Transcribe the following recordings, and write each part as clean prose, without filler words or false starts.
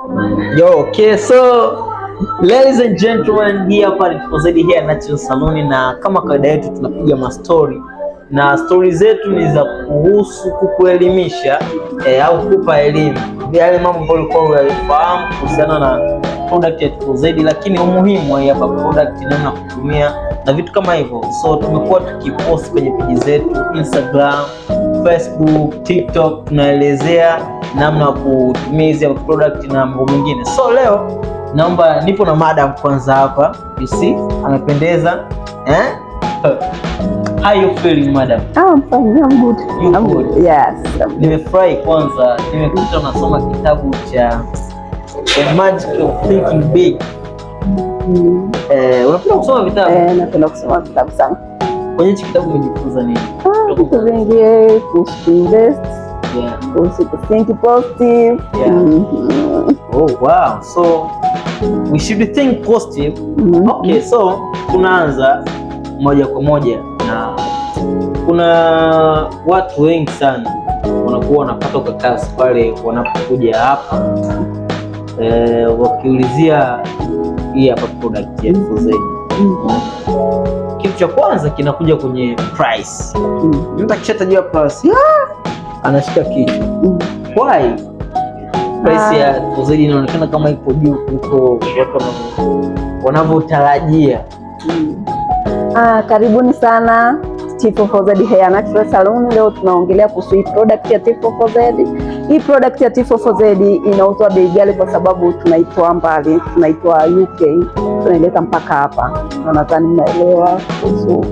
Yo, okay, so ladies and gentlemen, hii hapa ni 4Z Hair Natural Salon, na kama kawaida yetu tunapiga mastori na stori zetu ni za kuhusu kukuelimisha au kukupa elimu yale mambo ambayo ulikuwa uyafahamu kuhusiana na product ya 4Z, lakini umuhimu wa hii hapa product, namna ya kutumia na vitu kama hivyo. So tumekuwa tukipost kwenye peji zetu Instagram, Facebook, TikTok, tunaelezea namna ya kutumia hizi hapa product na mambo mengine. So leo naomba nipo na madam kwanza hapa, you see amependeza, eh? How you feeling, madam? Ah, I'm fine. I'm good. You I'm good? Good. Yes. I'm good. Nimefurahi kwanza, nimekuta unasoma kitabu cha The Magic of Thinking Big. Unapenda kusoma vitabu? Eh, napenda kusoma vitabu sana. Kwenye hichi kitabu umejifunza nini? Ah, vitu vingi kuhusu kuinvest, kuhusu kuthink positive. Yeah. Oh, wow. So we should think positive. Okay, so tunaanza moja kwa moja na kuna watu wengi sana wanakuwa wanapata ukakasi pale wanapokuja hapa wakiulizia hii hapa product ya 4Z. Kitu cha kwanza kinakuja kwenye price. Mtu akishatajiwa price, anashika kichwa. Why? Price ya 4Z inaonekana kama ipo juu kuliko watu wanavyotarajia. Ah, karibuni sana T44Z Hair Natural Salon. Leo tunaongelea kuhusu hii product ya T44Z. Hii product ya T44Z inauzwa bei ghali kwa sababu tunaitoa mbali, tunaitoa UK, tunaileta mpaka hapa. Na nadhani mnaelewa kuhusu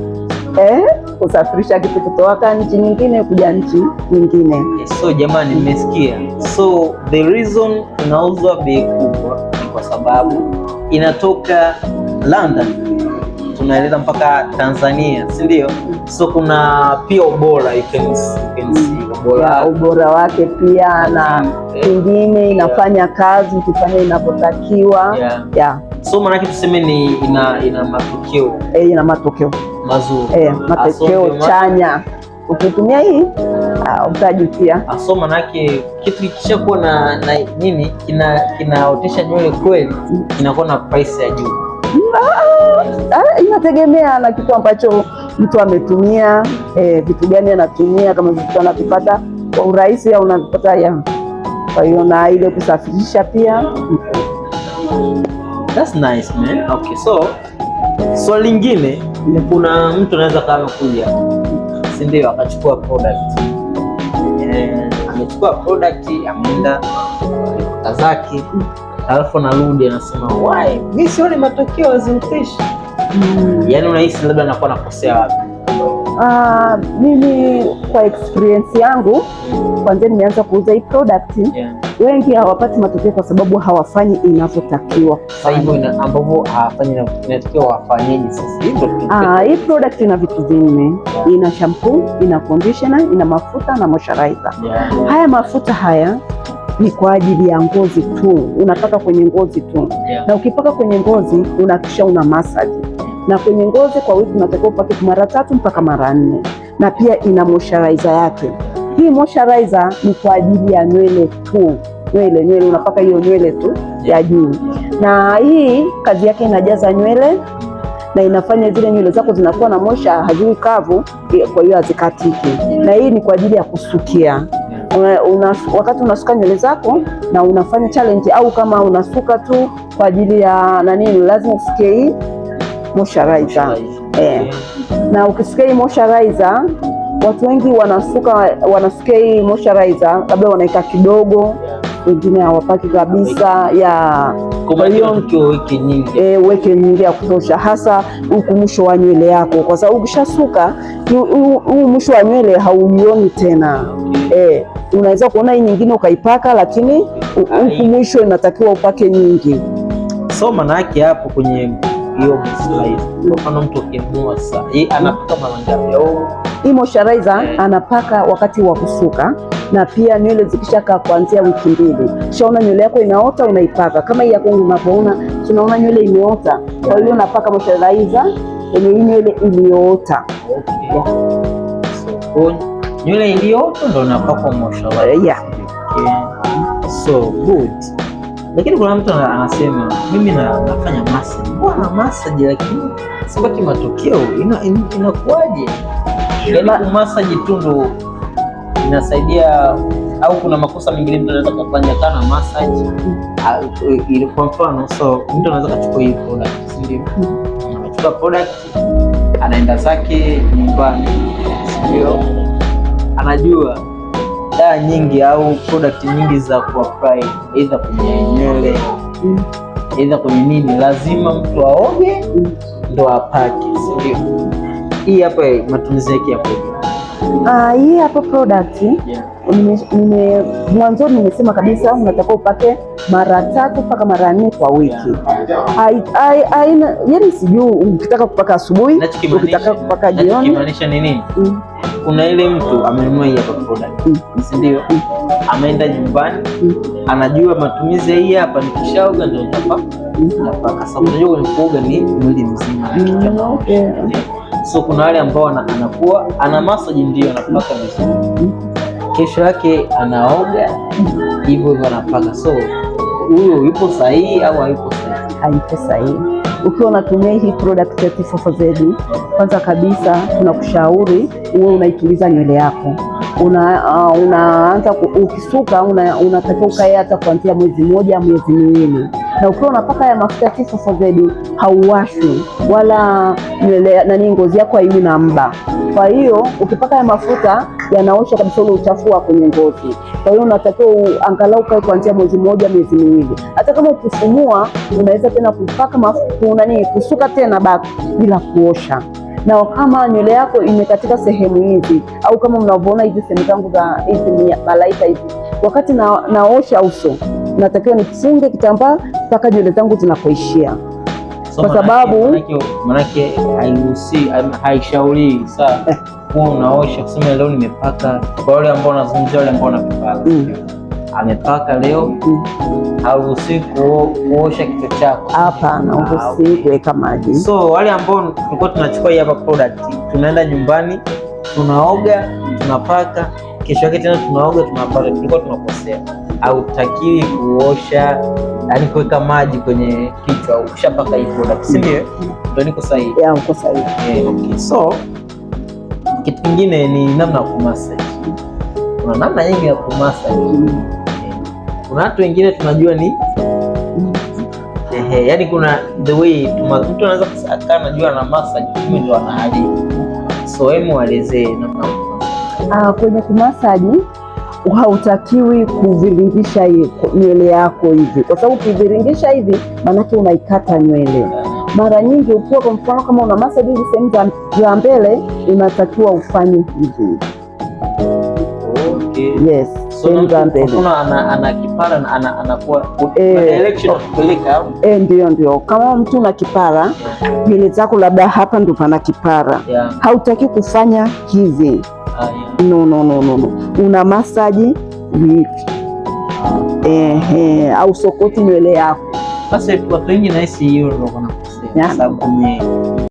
kusafirisha kitu kutoka nchi nyingine kuja nchi nyingine. So jamani, mmesikia. So the reason inauzwa bei kubwa ni kwa sababu inatoka London tunaileta mpaka Tanzania, si ndio? So kuna pia ubora, you can see ubora, ya ubora wake pia na kingine inafanya kazi ukifanya inavyotakiwa. Yeah. So maanake tuseme ni ina matokeo Ina matokeo mazuri. Matokeo Ndio chanya. Ukitumia hii utajutia. So manake kitu kikishakuwa na nini kinaotesha nywele kweli kinakuwa na price ya juu. Ah, inategemea na kitu ambacho mtu ametumia, vitu gani anatumia, kama vitu anavipata kwa urahisi au unavipata ya. Kwa hiyo na ile kusafirisha pia. That's nice, man. Okay, so swali lingine, kuna mtu anaweza kama amekuja, si ndio, akachukua product. Amechukua product, ameenda kuta zake, alafu anarudi anasema, "Why mimi sioni matokeo, hazioteshi?" Yaani unahisi labda anakuwa anakosea wapi? Ah, mimi kwa experience yangu kwanzia nimeanza kuuza hii product, wengi hawapati matokeo kwa sababu hawafanyi inavyotakiwa. Sasa hivyo ambavyo hawafanyi inatakiwa wafanyeje sasa? Hivyo Ah, hii product ina vitu vinne. Ina shampoo, ina conditioner, ina mafuta na moisturizer. Haya mafuta haya ni kwa ajili ya ngozi tu, unapaka kwenye ngozi tu, na ukipaka kwenye ngozi unahakikisha una massage, na kwenye ngozi kwa wiki unatakiwa upake mara tatu mpaka mara nne, na pia ina moisturizer yake. Hii moisturizer ni kwa ajili ya nywele tu, nywele unapaka hiyo nywele tu ya juu, na hii kazi yake inajaza nywele na inafanya zile nywele zako zinakuwa na moisture, haziwi kavu, kwa hiyo hazikatiki. Na hii ni kwa ajili ya kusukia. Wakati unasuka nywele zako na unafanya challenge au kama unasuka tu kwa ajili ya nani, lazima usuke hii moisturizer. Na ukisukia hii moisturizer, watu wengi wanasukia hii moisturizer, labda wanaika kidogo, wengine hawapaki kabisa ya Kwa hiyo uweke nyingi. Uweke nyingi ya kutosha, hasa huku mwisho wa nywele yako, kwa sababu ukishasuka huu mwisho wa nywele hauioni tena. Unaweza kuona hii nyingine ukaipaka, lakini huku mwisho inatakiwa upake nyingi. So maana yake hapo kwenye hiyo moisturizer, kwa mfano mtu akinunua sasa, yeye anapaka mara ngapi au Hii moisturizer anapaka wakati wa kusuka na pia nywele zikishakaa kuanzia wiki 2, kishaona nywele yako inaota, unaipaka. Kama hii yako unavyoona, tunaona nywele imeota, kwa hiyo unapaka moisturizer kwenye hii nywele iliyoota. Okay. So nywele iliyoota ndo unapakwa moisturizer. Yeah. Okay. So good. Lakini kuna mtu anasema mimi nafanya massage, mbona massage lakini sipati matokeo, inakuwaje? Yaani kumassage tu ndo inasaidia au kuna makosa mengine mtu anaweza kufanya kana massage? Ili kwa mfano, so mtu anaweza kachukua hii product, si ndio? Amechukua product, anaenda zake nyumbani, si ndio? Anajua dawa nyingi au product nyingi za kuapply either kwenye nywele, either kwenye nini, lazima mtu aoge ndo apake, si ndio? Hii hapa matumizi yake yakoje? Ah, hii hapa product nime mwanzoni nimesema kabisa unatakiwa upake mara 3 mpaka mara 4 kwa wiki. Yaani sijui ukitaka kupaka asubuhi, ukitaka kupaka jioni. Nachokimaanisha ni nini? Kuna ile mtu amenunua hii hapa product, si ndio? Ameenda nyumbani, anajua matumizi ya hii hapa, nikishaoga ndio nitapaka. Sababu unajua kwenye kuoga ni mwili mzima na kichwa. So kuna wale ambao anakuwa ana massage, ndio anapaka vizuri, kesho yake anaoga hivyo hivyo anapaka. So huyo yupo sahihi au hayupo sahihi? Haipo sahihi. Ukiwa unatumia hii product ya T44Z, kwanza kabisa tunakushauri uwe unaituliza nywele yako. Unaanza ukisuka unatakiwa ukae hata kuanzia mwezi mmoja, miezi 2, na ukiwa unapaka ya mafuta ya T44Z hauwashwi wala nywele nani, ngozi yako haiwi na mba. Kwa hiyo ukipaka ya mafuta yanaosha kabisa ule uchafu wa kwenye ngozi. Kwa hiyo unatakiwa angalau ukae kuanzia mwezi mmoja, miezi 2. Hata kama ukifumua unaweza tena kupaka mafuta nani, kusuka tena back bila kuosha. Na kama nywele yako imekatika sehemu hizi au kama mnavyoona hizi sehemu zangu za hizi malaika hizi, wakati naosha uso natakiwa nifunge kitambaa mpaka nywele zangu zinapoishia. So, Kwa sababu manake hairuhusi, haishauri saa kuwa unaosha kusema leo nimepaka. Kwa wale ambao wanazungumzia wale ambao wanapaka, amepaka leo, hauruhusi kuosha kichwa chako. Hapana, uruhusi kuweka maji. So wale ambao tulikuwa tunachukua hii hapa product, tunaenda nyumbani tunaoga tunapaka, kesho yake tena tunaoga tunapaka, tulikuwa tunakosea. Hautakiwi kuosha, yani kuweka maji kwenye kichwa ukishapaka hii product, si ndio? Ndio niko sahihi? Yeah, uko sahihi. Okay. So kitu kingine ni namna ya kumassage. Kuna namna nyingi ya kumassage. Kuna watu wengine tunajua ni yani kuna the way mtu anaweza akaa anajua ana massage, kumbe ndio anaharibu. So hebu waelezee namna ya kumassage. Kwenye kumasaji hautakiwi kuviringisha nywele yako hivi, kwa sababu ukiviringisha hivi maanake unaikata nywele. Mara nyingi ukiwa kwa mfano kama una massage hizi sehemu za mbele, unatakiwa ufanye hivi. Okay. Yes, So sehemu za mbele. mfano ana kipara na anakuwa direction ya kupeleka. Ndio. Kama mtu una kipara, nywele zako labda hapa ndo pana kipara, hautaki kufanya hivi. No, no, no, no, no. Una masaji hivi. Au sokoti nywele yako. Basi watu wengi nahisi hiyo ndio wanakosea. Sababu kwenye